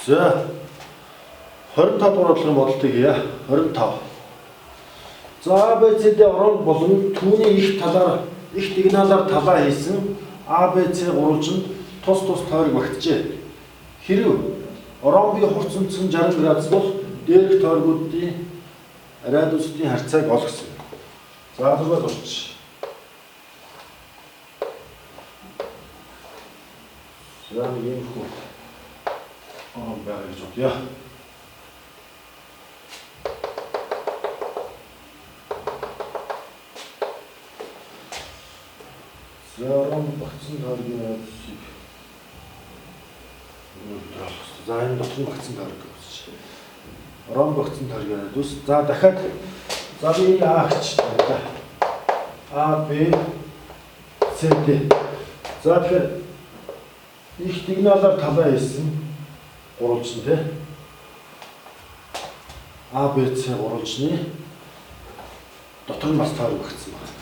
За 25 дугаар бодлогын бодолтыг хийе. 25. За ABCD орон болон түүний их талаар их дигналаар талаа хийсэн ABC гурвалжинд тус тус тойрог багтжээ. Хэрв ромбын хурц өнцөг нь 60 градус бол дээрх тойргуудын радиусын харьцааг олох гэсэн. За зураг зурч. За нэг юм хүү. Орон байгаа гэж бодъё. За орон багтсан тойргийн радиусыг өнөөдөр олох хэрэгтэй. За энэ дотор нь багтсан тойрог гэж. Орон багтсан тойргийн радиус. За дахиад за би энэ А гэж байна. А Б С Д. За тэгэхээр их дигналаар талаа хийсэн гурвалжин тий. А Б С гурвалжны дотор нь бас тойрог багтсан байна.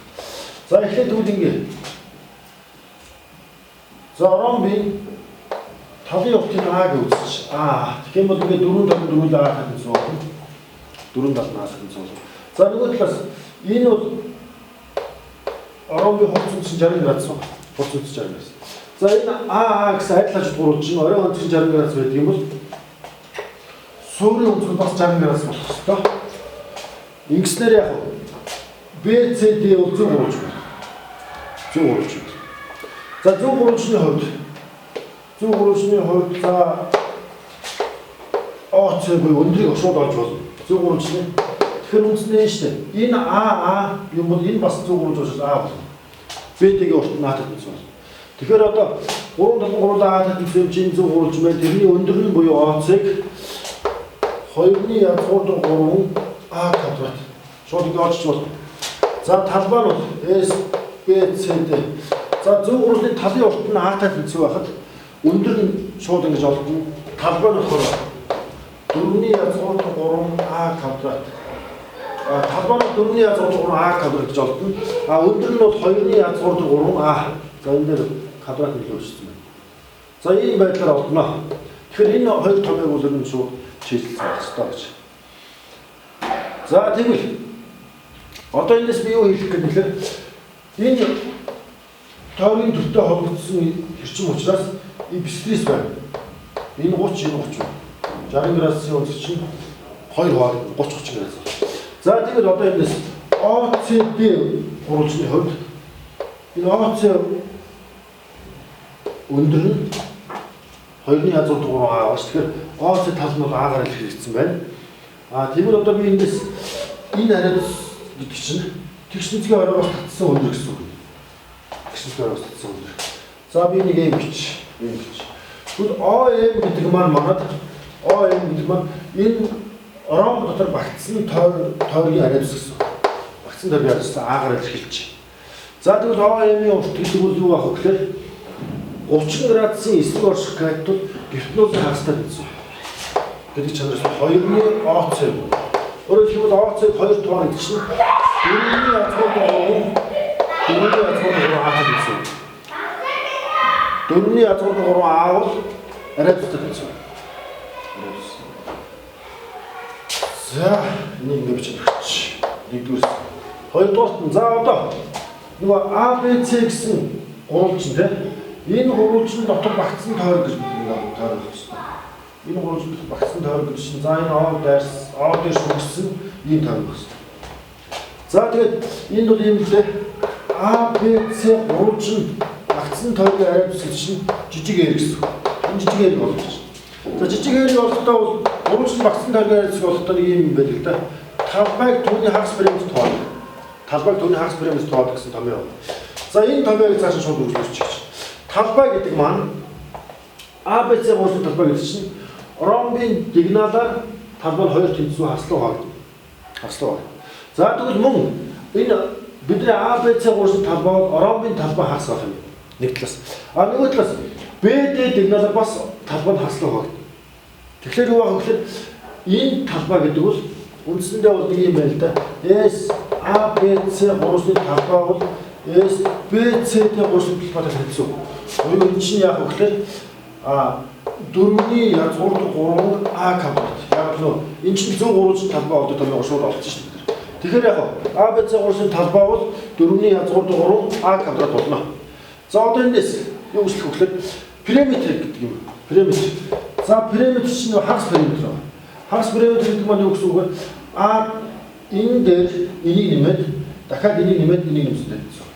За эхлээд тэгвэл ингэ. За ромбын талын уртыг А гэж үзчих. А тэгэх юм бол ингээд 4 74 А хатан болно. 4 70 А хатан болно. За нөгөө талаас энэ бол ромбын хурц өнцөг 60 градус байна. Хурц өнцөг 60 градус. За энэ А А гэсэн адил хажууд гурвалжин оройн өнцөг 60 градус байдаг юм бол суурийн өнцөг бас 60 градус болох ёстой. Ингэснээр яг B C D бол зөв гурвалжин байна. Зөв гурвалжин. За зөв гурвалжны хувьд за О С буюу өндрийг шууд олж болно. Зөв гурвалжны. Тэгэхээр үндсэндээ энэ шүү дээ. Энэ А А юм бол энэ бас зөв гурвалж учраас А болно. Б D-ийн урт нь А татсан болно. Тэгэхээр одоо 3 73 А татсан юм чинь зөв гурвалж байна. Тэрний өндөр нь буюу О С-г 2-ны язгуур 3 А квадрат. Шууд ингэ олж болно. За талбай нь бол S B C D. За зөв гурвалжны талын урт нь А татсан байхад өндөр нь шууд ингэж олдно. Талбай нь болохоор 4-ний язгуур 3 А квадрат. Талбай нь 4-ний язгуур 3 А квадрат гэж олдно. А өндөр нь бол 2-ны язгуур 3 А. За энэ дээр квадрат нөлөө өссөн байна. За ийм байдлаар олдно. Тэгэхээр энэ хоёр томьёог бол ер нь шууд шийдэлцэх байх ёстой гэж. За тэгвэл одоо эндээс би юу хэлэх гээд нэхлээр энэ тойргийн төртэй холбогдсон хэрчим учраас эпстрис байна. Энэ 30 энэ 30 байна. 60 градусын өнцөг чинь 2 хувааг 30 30 градус. За тэгвэл одоо эндээс OCD гурвалжны хувьд энэ OC өндөр нь 2-ны язгуур 3 А байна. Тэгэхээр OC тал нь бол А-гаар илэрхийлэгдсэн байна. А тэгвэл одоо би эндээс энэ хариуц гэдэг чинь тэгш өнцгийн оройгоос татсан өндөр гэсэн үг. Тэгш өнцгийн оройгоос татсан өндөр. За би нэг юм бич. Ийм бич. Тэгвэл OM гэдэг маань манад OM гэдэг маань энэ ромб дотор багтсан тойргийн хариуц гэсэн. Багтсан тойргийн хариуц А-гаар илэрхийлж. За тэгвэл OM-ийн урт гэдэг бол юу байх вэ гэхээр 30 градусын эсрэг орших катод гипнозын хагастай тэнцв. Гэдэг чанараас 2-ны ОЦ. Өөрөөр хэлбэл ОЦ-г 2 тугаар гэдэг чинь 4-ний язгуур 3 4-ний язгуур 3 А тэнцв. 4-ний язгуур 3 А бол арай зүйтэй тэнцв. За энийг ингэ бичиж өгч. Нэгдүгээрс. Хоёрдугаарт нь за одоо нөгөө А Б С гэсэн гурвалжин тийм энэ гурвалжин дотор багтсан тойрог гэж бид нэг тойрог авах хэрэгтэй. Энэ гурвалжин дотор багтсан тойрог гэж чинь за энэ О дээрс О дээр шүгсэн ийм тойрог байх хэрэгтэй. За тэгээд энд бол ийм л дээ. А Б С гурвалжин багтсан тойргийн ариадус гэж чинь жижиг эр гэсэн. Энэ жижиг эр болж байна. За жижиг эрийг олохдоо бол гурвалжин багтсан тойргийн ариадус олохдоо нэг ийм юм байдаг л да. Талбайг түүний хагас периметр тоолно. Талбайг түүний хагас периметр тоолно гэсэн томьёо. За энэ томьёог цааш нь шууд үргэлжлүүлчих гэж. Талбай гэдэг маань ABC гурван талбай гэдэг чинь ромбын дигналаар талбай нь 2 тэнцвүү хаслуу хаагдана. Хаслуу хаагдана. За тэгвэл мөн энэ бидний ABC гурван талбай бол ромбын талбай хагас байх юм. Нэг талаас. А нөгөө талаас BD дигналаар бас талбай нь хаслуу хаагдана. Тэгэхээр юу байх вэ гэхээр энэ талбай гэдэг бол үндсэндээ бол нэг юм байна л да. S A B C гурван талбай бол S B C D гурван талбайтай тэнцв. Буюу энэ чинь яах вэ гэхээр а 4-ний язгуурд 3 А квадрат. Яг л нөө энэ чинь зөв гурвалжин талбай одоо томьёо шууд олсон шүү дээ. Тэгэхээр яг А Б С гурвалжин талбай бол 4-ний язгуурд 3 А квадрат болно. За одоо эндээс юу гэж хэлэх вэ гэхээр периметр гэдэг юм. Периметр. За периметр чинь хагас периметр байна. Хагас периметр гэдэг маань юу гэсэн үг вэ? А энэ дээр энийг нэмээд дахиад энийг нэмээд энийг нэмсэн гэсэн.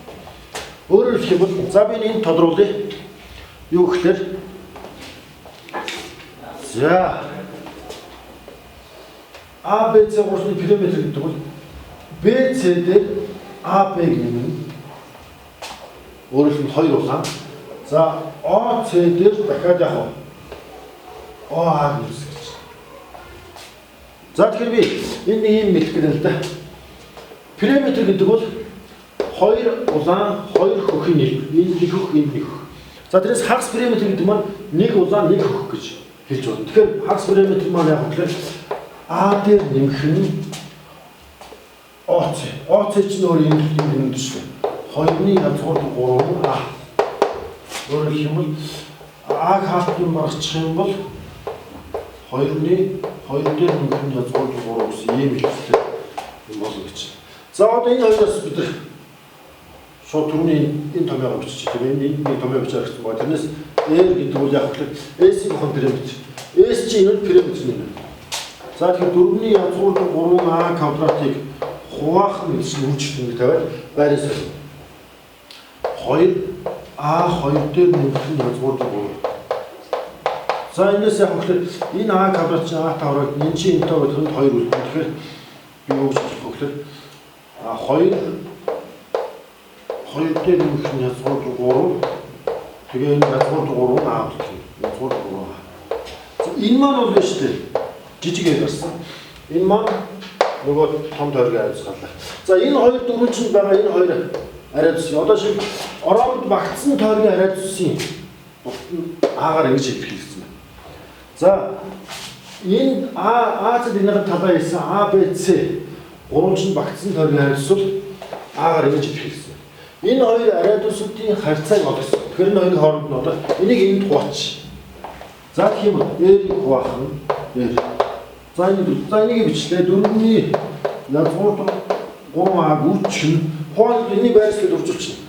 Өөрөөр хэлэх юм бол за би энд тодруулъя. Юу гэхээр за А Б С гурвалжны периметр гэдэг бол Б С дээр А Б-г нэмнэ. Өөрөөр хэлбэл 2 улаан. За О С дээр дахиад яг О А нэмсэн гэж. За тэгэхээр би энэ нэг юм хэлэх гээд байна л да. Периметр гэдэг бол 2 улаан 2 хөхийн нийлбэр. Энэ нэг хөх, энэ нэг хөх. За тэрнээс хагас периметр гэдэг маань нэг улаан нэг хөх гэж хэлж байна. Тэгэхээр хагас периметр маань яг гэхээр А дээр нэмэх нь ОЦ. ОЦ чинь өөр юм юм шүү дээ. 2-ны язгуурд 3 А. Өөрөөр хэлэх юм бол А-г хаалтын баргачих юм бол 2-ны 2 дээр нэмэх нь язгуурд 3 гэсэн ийм хэлбэртэй юм болно гэж. За одоо энэ хоёроос бид нар шууд түрүүний энэ томьёогоо бичиж тийм энэ нэг томьёо бичээр гэсэн байна. Тэрнээс R гэдэг бол яг л S-ийн хон периметр. S чинь энэ периметр нэ. За тэгэхээр 4-ний язгуурд 3А квадратыг хуваах нь гэж үржих ингэ тавиад байраа солино. 2 А 2 дээр нэмэх нь язгуурд 3. За энэс яг гэхээр энэ А квадрат чинь А тавраад энэ чинь энтэй бодоход 2 үлдэнэ. Тэгэхээр би юу гэж хэлэх вэ гэхээр а 2 2 дээр нэмэх нь язгуурд 3. Тэгээ энэ язгуурд 3 А болчих. Язгуурд 3 А. За энэ маань бол биш үү? Жижиг яг гарсан. Энэ маань нөгөө том тойргийн ариун гарлаа. За энэ хоёр дөрвөн чинь байгаа энэ хоёр ариун зүс. Одоо шиг ороомд багтсан тойргийн ариун зүсийн урт нь А-гаар ингэж илэрхийлсэн байна. За энэ А А-ц энэний талаа хийсэн А Б С гурвалжинд багтсан тойргийн ариун зүс бол А-гаар ингэж илэрхийлсэн байна. Энэ хоёр ариун зүсүүдийн харьцааг олгосон. Тэгэхээр энэ хоёрын хооронд нь одоо энийг энд хуваач. За гэх юм бол R-ийг хуваах нь R. За энэ за энийг бичлээ. 4-ний язгуурд 3А үржих нь хуан энийг байршлаад үржүүлчихнэ.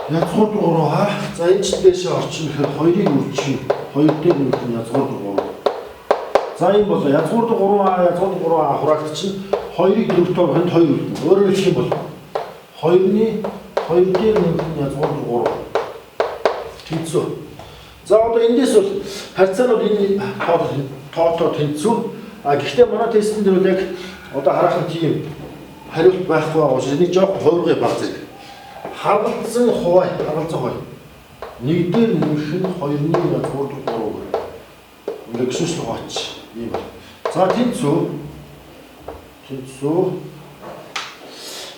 Язгуурд 3А. За энэ ч дээшээ орчин гэхээр 2-ыг үржих нь 2 дээр нэмэх нь язгуурд 3. За энэ бол язгуурд 3А, язгуурд 3А хураагдчихна. 2-ыг 4-т ороход 2 үлдэнэ. Өөрөөр хэлэх юм бол 2-ны 2 дээр нэмэх нь язгуурд 3. Тэнцүү. За одоо эндээс бол харьцаа нь бол энэ тоотоо тэнцүү. А гэхдээ манай тестэн дээр бол яг одоо хараахан тийм хариулт байхгүй байгаа учраас энийг жоохон хувиргыг баг зэрэг. Харгалзан хувай, харгалзан хувай. Нэг дээр нэмэх нь 2-ны язгуурд 3. Ингээ гişүшл хуваач ийм байна. За тэнцүү. Тэнцүү.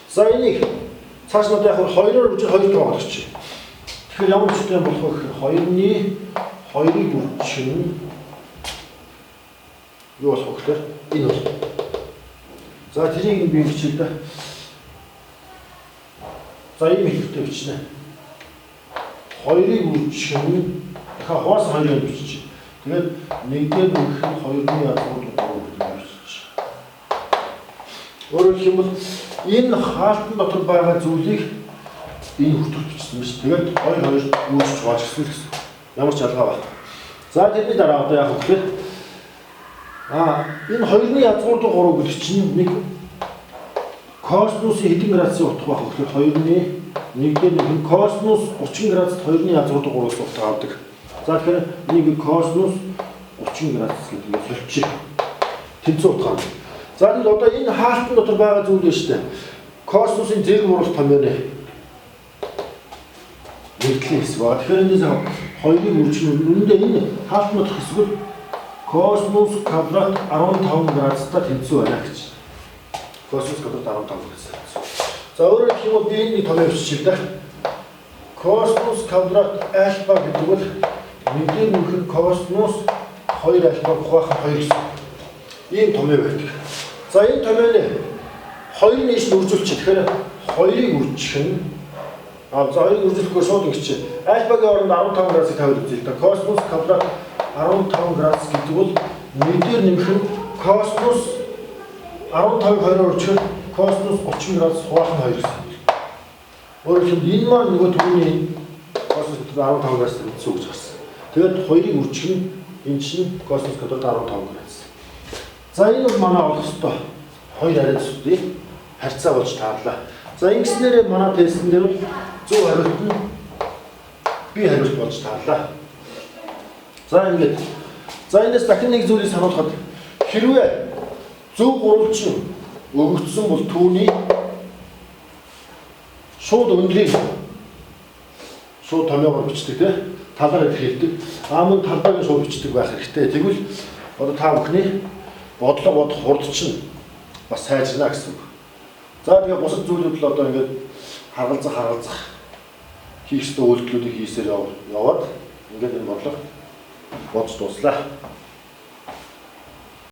За энийг цааш нь одоо яг 2-оор үржиж 2 тоогдож чи. Тэгэхээр ямар хүчтэй болох вэ гэхээр 2-ны 2-ыг үржих нь юу болох вэ гэхээр энэ бол. За тэрийг би бичээ да. За ийм хэлбэртэй бичнэ. 2-ыг үржих нь дахиад хуваасан 2-ыг бичиж. Тэгээд 1 дээр нэмэх нь 2-ны язгуурд 3 гэдэг бичиж. Өөрөөр хэлэх юм бол энэ хаалтан дотор байгаа зүйлийг энэ хүртэл бичсэн биш. Тэгээд 2 2 үржиж хувааж гисэн л гэсэн. Ямар ч ялгаа байхгүй. За тэрний дараа одоо яах вэ гэхээр энэ 2-ны язгуурд 3 гэдэг чинь нэг косинусын хэдэн градусын утга байх вэ гэхээр 2-ны 1 дээр нэг косинус 30 градусд 2-ны язгуурд 3-аас утга авдаг. За тэгэхээр энийг косинус 30 градус гэдэг нь соличих. Тэнцүү утга. За тэгвэл одоо энэ хаалтан дотор байгаа зүйл нь шүү дээ. Косинусын зэрэг бууралт томьёоны нэгдлийн хэсэг байна. Тэгэхээр эндээс 2-ыг үржих нь үнэндээ энэ хаалтан доторх хэсэг бол косинус квадрат 15 градустай тэнцүү байна гэж. Косинус квадрат 15 градус тэнцүү. За өөрөөр хэлэх юм бол би энэ нэг томьёо биччихье да. Косинус квадрат альфа гэдэг бол 1 дээр нэмэх нь косинус 2 альфа хуваах нь 2 гэсэн. Ийм томьёо байдаг. За энэ томьёоны 2-ны иш үржүүлчих. Тэгэхээр 2-ыг үржих нь А за хоёрыг үржүүлэхгүй шууд ингэж чи. Альфагийн оронд 15 градусыг тавиад үзье л да. Косинус квадрат 15 градус гэдэг бол 1 дээр нэмэх нь косинус 15-ыг 20-оор өрчөхөд косинус 30 градус хуваах нь 2 гэсэн. Өөрөөр хэлбэл энэ маань нөгөө түүний косинус 15 градус гэсэн үг гэж гарсан. Тэгээд хоёрыг үржих нь энэ чинь косинус квадрат 15 градус. За энэ бол манай олох ёстой хоёр арай зүйлийн харьцаа болж таарлаа. За ингэснээрээ манай тестэн дээр бол зөв хариулт нь би хариулт болж таарлаа. За ингээд за энэс дахин нэг зүйлийг сануулхад хэрвээ зөв гурвалжин өгөгдсөн бол түүний шууд өндрийг шууд томьёогоор бичдэг те талаар илэрхийлдэг. Аа мөн талбайг нь шууд бичдэг байх хэрэгтэй. Тэгвэл одоо та бүхний бодлого бодох хурд чинь бас сайжрна гэсэн үг. За тэгээ бусад зүйлүүд л одоо ингээд харгалзах хийх ёстой үйлдэлүүдийг хийсээр яваад ингээд энэ бодлого бодож дууслаа.